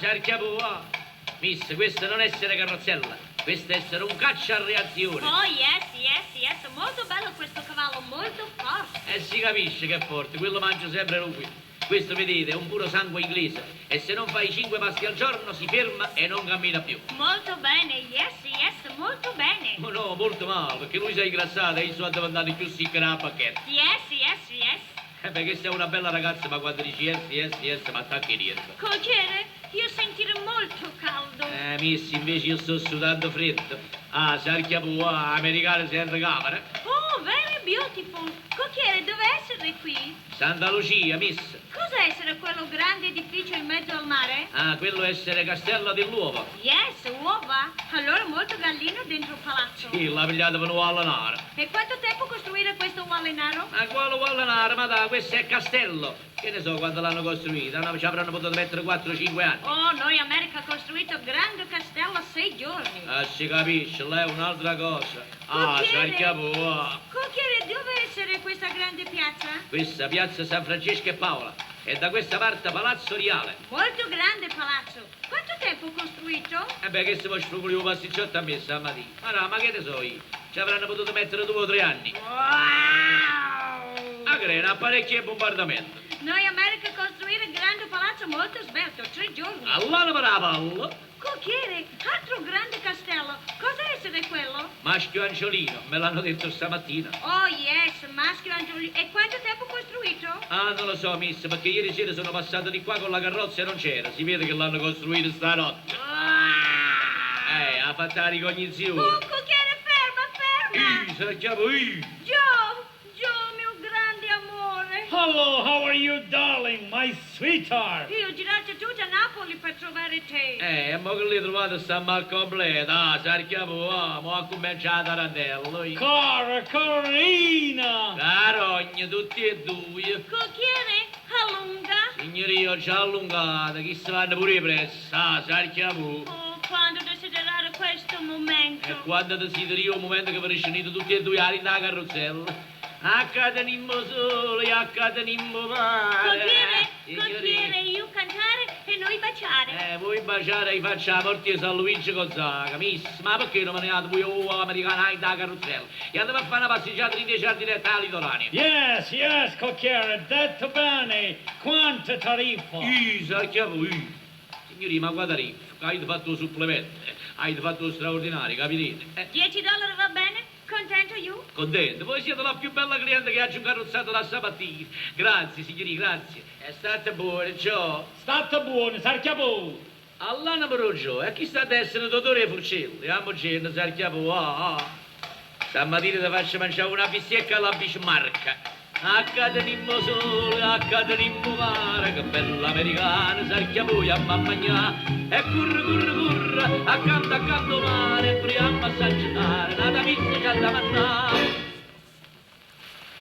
Sarchiapò, Miss, questa non essere carrozzella, questa essere un caccia a reazione. Oh, yes, yes, yes, molto bello questo cavallo, molto forte. E si capisce che è forte, quello mangia sempre lui. Questo, vedete, è un puro sangue inglese e se non fai cinque passi al giorno si ferma e non cammina più. Molto bene, yes, yes, molto bene. Ma no, molto male, perché lui si è ingrassato e io sono diventato più sicco della bacchetta. Yes, yes, yes. Eh beh, questa è una bella ragazza, ma quando dici yes, yes, yes, mi attacca i nervi. Cocchiere, io sentire molto caldo. Miss, invece io sto sudando freddo. Ah, Sarchiapò, americano senza camera. Oh, very beautiful. Cocchiere, dove essere qui? Santa Lucia, miss. Cosa essere quello grande edificio in mezzo al mare? Ah, quello essere Castello dell'Uovo. Yes, uova. Allora molto gallina dentro il palazzo. Sì, l'ha pigliato per un allenare. E quanto tempo costruire questo wallenaro? Ma quale allenare? Ma dai, questo è castello. Che ne so quando l'hanno costruito? No, ci avranno potuto mettere 4-5 anni. Oh, noi America costruito grande castello a 6 giorni. Ah, si capisce, lei è un'altra cosa. Ah, Cocchiere. Sarchiapò. Cocchiere, dove essere questa grande piazza? Questa piazza San Francesco e Paola. E da questa parte Palazzo Riale. Molto grande palazzo. Quanto tempo costruito? E beh, che se poi sfrugoli un pasticciotto a me stamattina. Ma no, ma che ne so io? Ci avranno potuto mettere 2 o 3 anni. Wow! A crena, apparecchi e bombardamento. Noi America costruire grande palazzo molto svelto, 3 giorni. Allora per la palla. Cocchiere, altro grande castello. Cosa essere quello? Maschio Angiolino, me l'hanno detto stamattina. Oh yes, maschio Angiolino. E quanto tempo costruito? Ah, non lo so, miss, perché ieri sera sono passato di qua con la carrozza e non c'era. Si vede che l'hanno costruito stanotte. Ha fatto la ricognizione. Oh, cocchiere, ferma, ferma! Ih, Sarchiapò, ih. Joe, Joe, mio grande amore. Hello, how are you, darling? My sweetheart. Io ho girato tutta Napoli per trovare te. E mo che l'hai trovato sta mal completa. Ah, Sarchiapò, ah, mo ha cominciato a randello. Cara, Carina. Carogna, tutti e due. Cocchiere, allunga. Signorina, ho già allungata, chi si vanno pure presso. Ah, Sarchiapò. Oh, quando desiderare questo momento. E quando desideri io un momento che vi riuscite tutti e due in la carrozzella. Accatenimmo sole, accatenimmo mare. Cocchiere, Signorina. cocchiere, io cantare e noi baciare. Voi baciare e faccia la morte di San Luigi Gonzaga, miss, ma perché non me ne andate voi oh, americana in da carrozzella? E andate a fare una passeggiata in 10 giardinetti alla litoranea. Yes, yes, cocchiere, detto bene. Quanta tariffa? Ih, Sarchiapò, ih. Signorina, ma guarda tariffa, che avete fatto il supplemento, avete fatto lo straordinario, capite? 10 dollari va bene? Contento io? Contento, voi siete la più bella cliente che abbia incarrozzato da stamattina. Grazie, signorina, grazie. È stata buona, ciao. State buono, Sarchiapò. All'anima però, Gio, e chi sta ad essere dottore Furcelli? Amo gente, Sarchiapò, ah, ah. Stamattina ti faccio mangiare una bistecca alla bismarca. Accatenimmo sole, accatenimmo mare, che bella americana, Sarchiapò, a mamma E curre, curre, curre, accanto, accanto mare, e priamo a assaggiare, nata pizza c'ha da mannare.